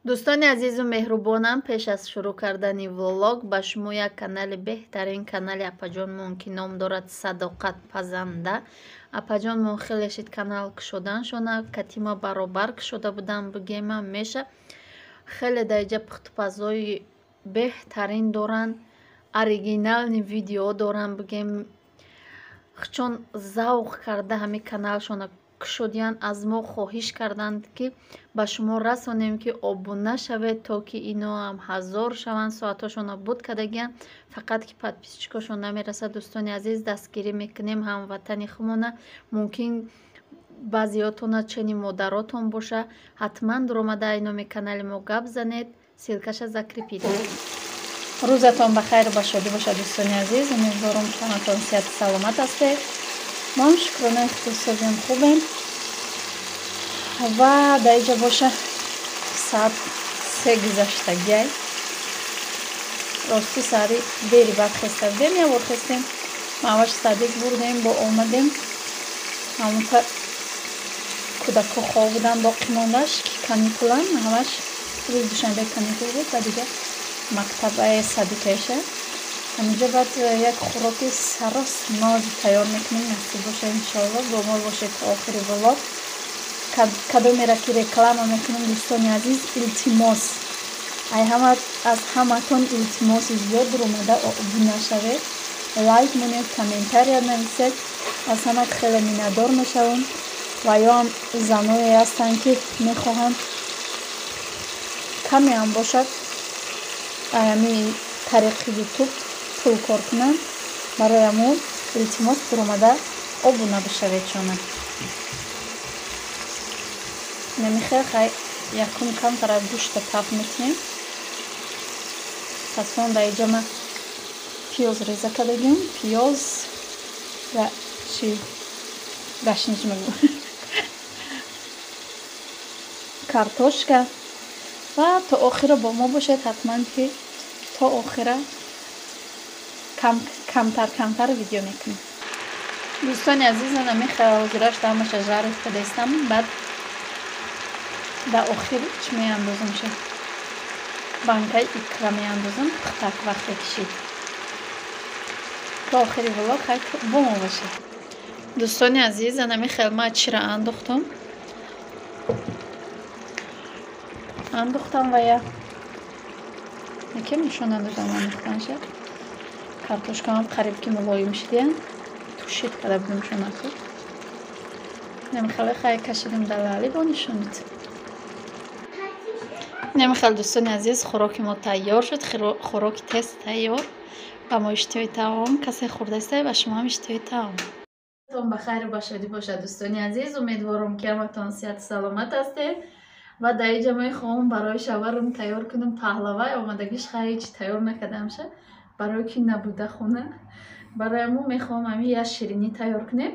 Дӯстони азизу меҳрубонам, пеш аз шурӯъ кардани влог ба шумо як канали беҳтарин, канали апаҷонмон, ки ном дорад Садоқат Пазанда. Апаҷонмон хеле шид канал кушоданшона, катима баробар кушода будам, бигема меша. Хеле даиҷа пухтупазои беҳтарин доранд, оригинални видео доранд, бигем чон завқ карда ҳамин каналшона кушодиянд. Аз мо хоҳиш карданд, ки ба шумо расонем, ки обуна шавед, то ки иноам ҳазор шаванд. Соатҳошона буд кардагиянд, фақат ки подписчикошон намерасад. Дӯстони азиз, дастгирӣ мекунем ҳамватани худмона. Мумкин баъзеётона чени модаротон боша, ҳатман дуромада ай номи канали мо гап занед, ссылкаша закрепить. Рӯзатон ба хайру ба шодӣ бошад, дӯстони азиз. Умедворам, ки ҳаматон сиҳату саломат ҳастед. Мо ҳам шукронаи худосозем, хубем. Ва дар иҷа боша соат 3 гузаштагиай. Рости саҳари дери баъд хеста будем, як бор хестем, маҳваш садик бурдем, бо омадем. Ҳамонта кӯдакҳо хоб буданд, боқӣ мондаш, ки каникулан. Маҳваш рӯзи душанбе каникул буд ва дигар мактабаи садикаиша. Ҳаминҷо баъд як хӯроки сарос ноз тайёр мекунем, насиб боша иншоалло. Бо мо бошед то охири влог. Кадомеро ки реклама мекунем, дӯстони азиз, илтимос, аз ҳаматон илтимоси зиёд, дуромада обуна шавед, лайк монед, комментария нависед. Аз ҳама хеле миннатдор мешавам. Ва ё ҳам заное ҳастанд, ки мехоҳанд каме ҳам бошад ами тариқи ютуб пул кор кунанд. Барои ҳамун илтимос, дуромада обуна бишавед. Чона намихел хай якум камтара гӯшта таф мекунем. Пасон дар иҷа ма пиёз реза кардагим, пиёз ва чи гашнич мегӯ, картошка. Ва то охира бо мо бошед, ҳатман ки то охира камтар камтар видео мекунем. Дӯстони азиз, намихел ҳозираш ҳамаша жарить кардастам. Баъд дар охир чӣ меандозам? Ша банкаи икра меандозам, пухтак вақте кишид. То охири влог хай бо мо бошед. Дӯстони азиз, намихел ма чира андохтам, андохтам ва я якем нишон надодам андохтанша. Картошкаам қариб ки мулоим шидиян, тушид карда будем шонаку. Намихеле хай кашидим дар лали бо нишонид. Намихел, дӯстони азиз, хӯроки мо тайёр шуд, хӯроки тез тайёр. Ба мо иштиҳои таом, касе хӯрдаиста, ба шумо ҳам иштиҳои таом. Ба хайру ба шодӣ бошад, дӯстони азиз. Умедворам, ки ҳаматон сиҳату саломат ҳастед. Ва дар иҷа мехоҳам барои шаварам тайёр кунам паҳлава. Омадагиш хай ҳеҷ тайёр накардамша, барои ки набуда хона. Барои ҳамун мехоҳам ҳамин як ширинӣ тайёр кунем.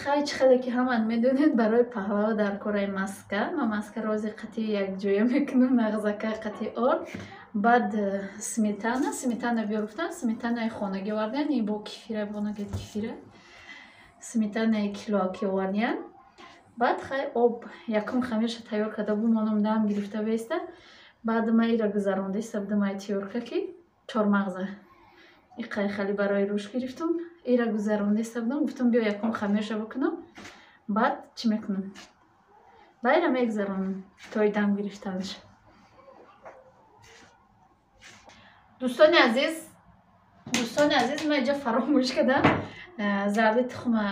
Хай чӣ хеле ки ҳамат медонед, барои паҳлава дар кораи маска. Ман маскаро ози қатъи якҷоя мекунам, нағзака қатъи орд. Баъд сметана, сметана биёр гуфтам, сметанаи хонагӣ овардиян, и бо кефира, бо нагӯед кефира. Сметанаи килоаки овардиян. Баъд хай об якум хамирша тайёр карда бумонам, дам гирифта беста. Баъд ма ира гузарондаиста будам ай тиёрка, ки чормағза иқай хали барои рӯш гирифтум, ира гузарондаиста будам. Гуфтам, биё якум хамирша бикунам, баъд чӣ мекунам, ба ира мегузаронам тои дам гирифтанаш. Дӯстони азиз, дӯстони азиз, ман иҷа фаромӯш кардам, зарди тухма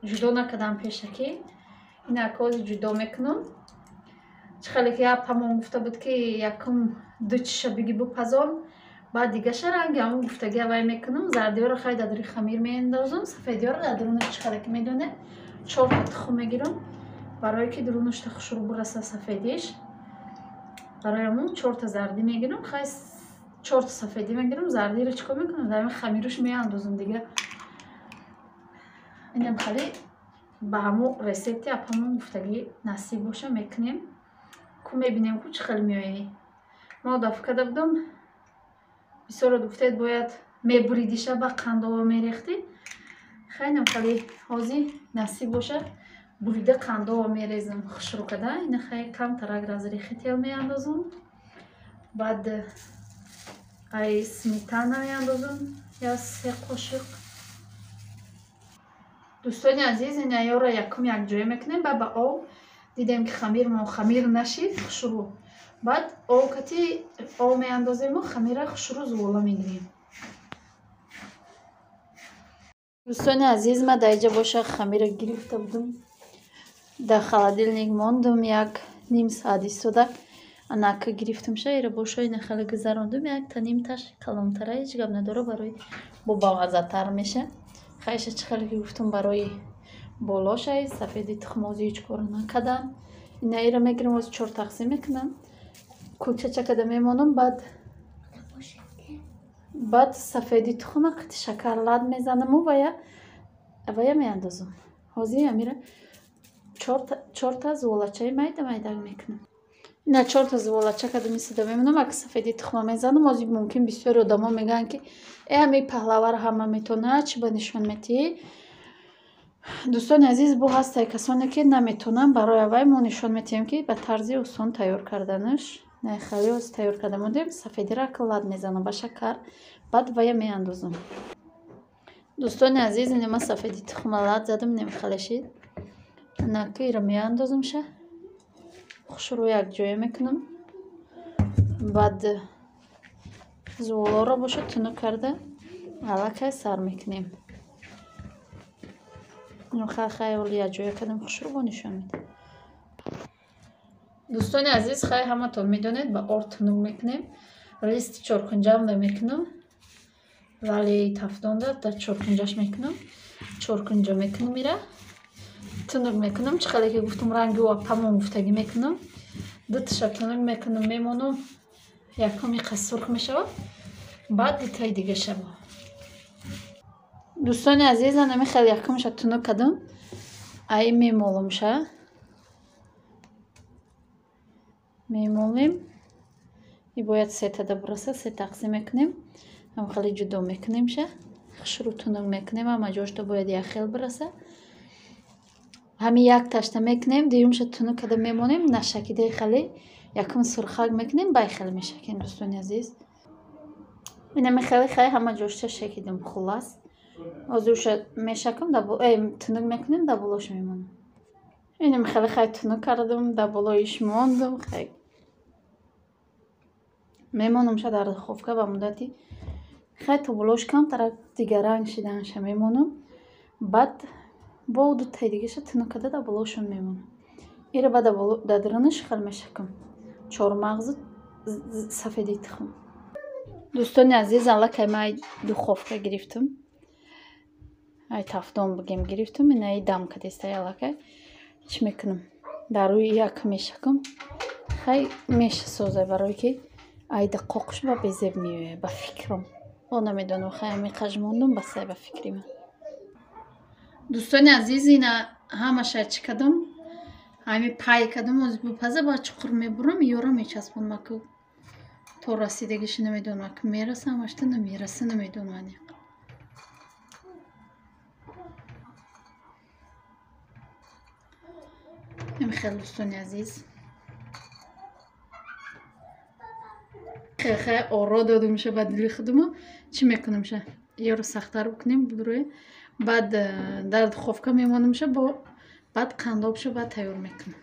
ҷудо накардам пешакӣ. Инакози ҷудо мекунам. Чӣ хеле ки апамон гуфта буд, ки якум ду чиша биги бупазон, баъд дигаша ранги ҳамон гуфтагӣ авай мекунам. Зардиёро хай дар дури хамир меандозам, сафедиёро дар дурунаш. Чӣ хеле ки медонед, чорта тухм мегирам, барое ки дурунашта хушрӯ бираса сафедиш. Барои ҳамон чорта зардӣ мегирам, хай чорта сафедӣ мегирам. Зардиро чӣ кор мекунам? Дар ҳамин хамируш меандозам дига. Инам хали ба ҳамон рецепти апамон гуфтагӣ насиб боша мекунем. Ку мебинем, ку чӣ хел меояй. Ма дафъ карда будам, бисёро гуфтед, бояд мебуридиша, ба қандова мерехтӣ. Хайнам хали ҳозир насиб боша. Бурида қандова мерезам хушрӯ када. Ина хай камтарак разрыхлитель меандозам. Баъд ай сметана меандозам я 3 қошиқ. Дӯстони азиз, ина ёра якум якҷоя мекунем, баъд ба об дидем ки хамирмон хамир нашид хушрӯ. Баъд об кати об меандозему хамира хушрӯ зувола мегирем. Дӯстони азиз, ман дар инҷа боша хамира гирифта будам. Дар холодильник мондум як ним соат истода. Анака гирифтамша, ира боша ина хеле гузарондум, як та нимташ калонтара ҳеҷ гап надора, барои бо бамаззатар меша. Хайша чӣ хеле ки гуфтум барои болошай сафеди тухмозӣ ҳеҷ кор накардам. Ина ира мегирам, оз 4 тақсим мекунам. Кулчача када мемонам, баъд сафеди тухма қити шакар лад мезанаму вая меандозам. Ҳозир амира 4 зуволачаи майда майда мекунам. Ина 4 зуволача када мисида мемонам, ак сафеди тухма мезанам. Ҳозир мумкин бисёри одамо мегӯянд ки ҳамин паҳлаваро ҳама метонад, чӣ ба нишон метиҳӣ? Дӯстони азиз, бо ҳастае касоне ки наметонанд, барои аввай мо нишон метиҳем ки ба тарзи осон тайёр карданаш. Хеле оз тайёр карда мондем. Сафедиро ак лад мезанам ба шакар, баъд вая меандозам. Дӯстони азиз, ина ман сафеди тухма лад задам, немихеле шид. Анака ира меандозамша. Хушрӯ якҷоя мекунам. Баъд зуволоро боша тунук карда аллакай сар мекунем. Хай оли якҷоя кардам, хушрӯ бо нишон медиҳам. Дӯстони азиз, хай ҳаматон медонед, ба орд тунук мекунем. Листи чоркунҷам мекунам. Вале тафдонда дар чоркунҷаш мекунам. Чоркунҷа мекунам ира. Тунук мекунам. Чӣ хеле ки гуфтум ранги ӯ памон гуфтагӣ мекунам. Дуташа тунук мекунам, мемонам. Якум иқа сурх мешавад. Баъд дутаи дига шава. Дӯстони азиз, ана хеле якумша тунук кардам. Ай мемоламша. Мемолем. И бояд сетада бираса, се тақсим мекунем. Ҳам хеле ҷудо мекунемша. Хушрӯ тунук мекунем, ҳама ҷошта бояд як хел бираса. Ҳамин як ташта мекунем, дуюмша тунук карда мемонем, нашакидаи хеле якум сурхак мекунем, бай хеле мешакем, дӯстони азиз. Инами хеле хай ҳама ҷошта шакидем, хулас. Ҳозир уша мешакам, тунук мекунем, дар болош мемонам. Инами хеле хай тунук кардам, дар болоиш мондам, хай. Мемонамша дар духовка ба муддати хай то болош камтарак дигаранг шиданша мемонам. Баъд бо дутаи дигаша тунук карда дар болошон мемонам. Ира баъд дар дарунаш хел мешакам. Чормағзу сафеди тухм. Дӯстони азиз, аллакай ман ай духовка гирифтам. Ай тафдон бигем гирифтам. Ина ай дам кадестай аллакай. Чӣ мекунам? Дар рӯи як мешакам. Хай мешасозай барое ки ай дақоқш ба безеб меояд ба фикрам. О намедонам, хай ами қаж мондум, басай ба фикри ман. Дӯстони азиз, ина ҳамаша чӣ кардам? Ҳами пай кардам, оз бипаза, баъд чуқур мебурам, ёра мечаспонам аку. То расидагиша намедонам, аку мераса, ҳамашта намераса, намедонам аниқ. Ами хел дӯстони азиз. Хе оро додумша ба дили худумо. Чӣ мекунамша? Ёро сахттар бикунем будруе. Баъд дар духовка мемонамша, бо баъд қандобша баъд тайёр мекунам.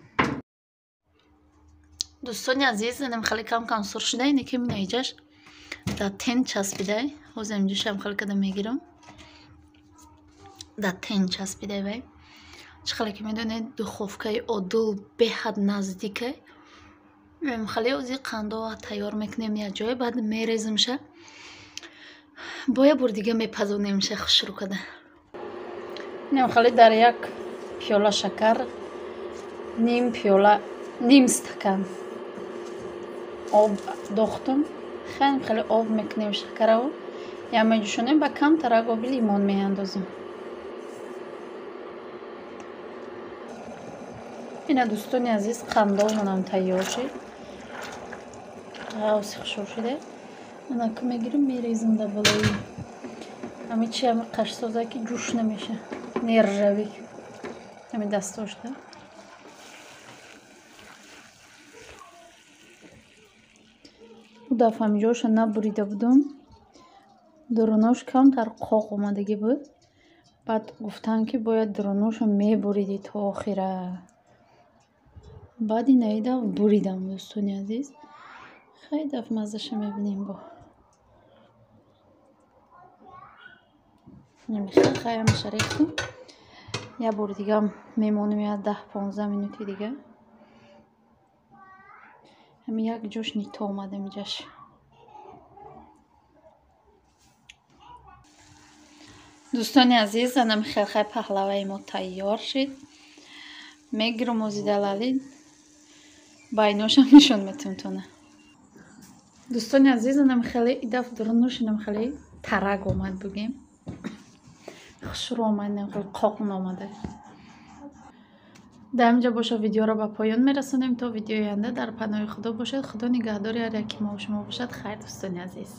Дӯстони азиз, инам хеле кам-кам сурх шуда, ине ки мина иҷаш дар тен часпидай. Ҳозир инҷошам хеле када мегирам. Дар тен часпидай вай. Чӣ хеле ки медонед, духовкаи одил беҳад наздикай. Хеле ози қандова тайёр мекунем як ҷое, баъд мерезимша. Бо як бор дига мепазонемша хушрӯ када. Инам хеле дар як пиёла шакар, ним пиёла, ним стакан об дохтум. Хеле хеле об мекунем шакараво. Я меҷӯшонем, ба камтарак оби лимон меандозем. Ина дӯстони азиз, қандовмонам тайёр шид. Ғавси хушур шида. Анака мегирим, мерезим дар болои. Ҳами чи ҳами қашсоза ки ҷӯш намеша. Нержавик. Ҳамин дастошда. Дафъа ҳаминҷоша набурида будум. Дурунош камтар қоқ омадагӣ буд. Баъд гуфтанд, ки бояд дуруноша мебуридӣ то охира. Баъди наида буридам, дӯстони азиз. Хеле дафъ маззаша мебинем бо. Ҳамаша рехтем. Як бори дига мемонем, як 10-15 минути дига. Ҳамин як ҷош нито омад инҷаш. Дӯстони азиз, анам хелхай паҳлаваи мо тайёр шид. Мегирам озидалали байношам нишон метавам тона. Дӯстони азиз, анам хеле идаф дурунош инам хеле тарак омад бугем. Хушрӯ омад, инам хеле қоқ наомада. Дар инҷа боша видеоро ба поён мерасонем. То видеои оянда дар паноҳи Худо бошед. Худо нигаҳдори ҳар яки мо шумо бошад. Хайр, дӯстони азиз.